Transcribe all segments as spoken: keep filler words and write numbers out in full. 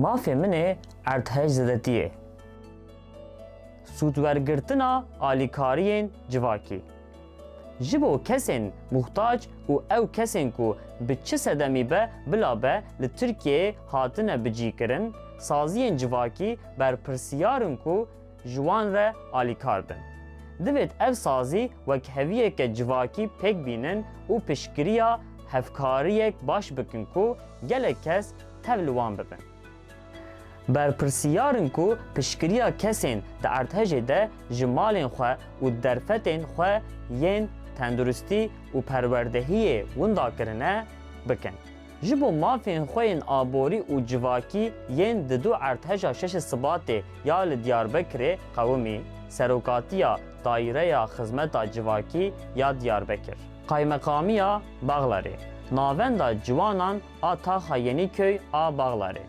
Mafê min ê erdhej zêdetiyê. Sûdwergirtina alîkariyên civakî. Ji bo kesên muhtac û ew kesên ku bi çi sedemî be bila be li Tirkiyeyê hatine bicîkirin, saziyên civakî berpirsiyar in ku ji wan re alîkar bin. Divêt ev sazî wek heviyeke civakî pêk bînin û piştgiriya hevkariyek baş bikin ku gelek kes tev li wan bibin. Berpirsiyar in ku piştgiriya kesên di erdhejê de ji malên xwe û derfetên xwe yên tenduristî û perwerdehiyê winda kirine, bikin. Ji bo mafên xwe yên aborî û civakî yên di du erdheja şeşê Sibatê ya li Diyarbekirê qewimî, serokatiya Daîreya Xizmeta Civakî ya Diyarbekir, Qaymeqamiya Baxlarê, Navenda Ciwanan a Taxa Yeniköy a Baxlarê,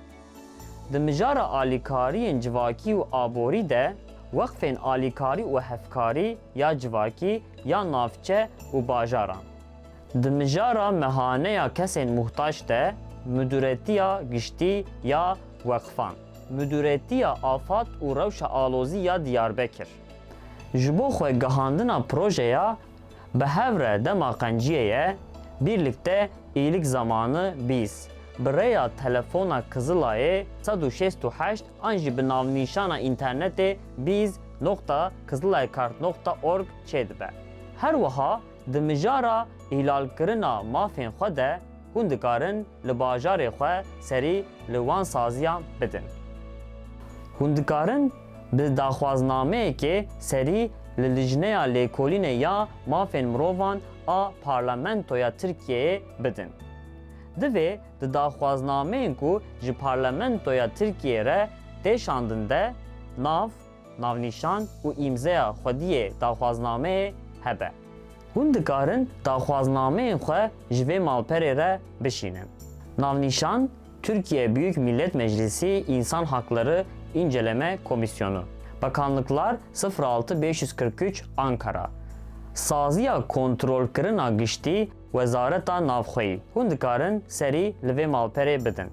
di mijara alîkariyên civakî û aborî de weqfên alîkarî û hevkarî ya civakî ya navçe û bajaran, di mijara mehaneya kesên muhtaç de Midûretiya Giştî ya Weqfan, Midûretiya Afat û Rewşa Alozî ya Diyarbekir, ji bo xwe gihandina projeya Bi hev re dema qenciyê ye, Birlikte iyilik zamanı biz, bi rêya telefona Kızılayê sed û şêst û heşt an jî bi navnîşana înternetê biz nokta kızılaykart nokta org çêdibe. Her wiha di mijara îhlalkirina mafên xwe de hûn dikarin li bajarê xwe serî li wan saziyan bidin. Hûn dikarin bi daxwaznameyekê serî li Lijneya Lêkolînê ya Mafên Mirovan a Parlamentoya Tirkiyeyê bidin. Divê di daxwaznameyên ku ji Parlamentoya Tirkiyeyê re tê şandin de nav, navnîşan û îmzeya xwediyê daxwaznameyê hebe. Hûn dikarin daxwaznameyên xwe ji vê malperê re bişînin. Navnîşan, Türkiye Büyük Millet Meclisi İnsan Hakları İnceleme Komisyonu. Bakanlıklar sıfır altı beş yüz kırk üç Ankara. Saziya kontrolkirina giştî Wezareta Navxweyî. Hûn dikarin serî li vê malperê bidin.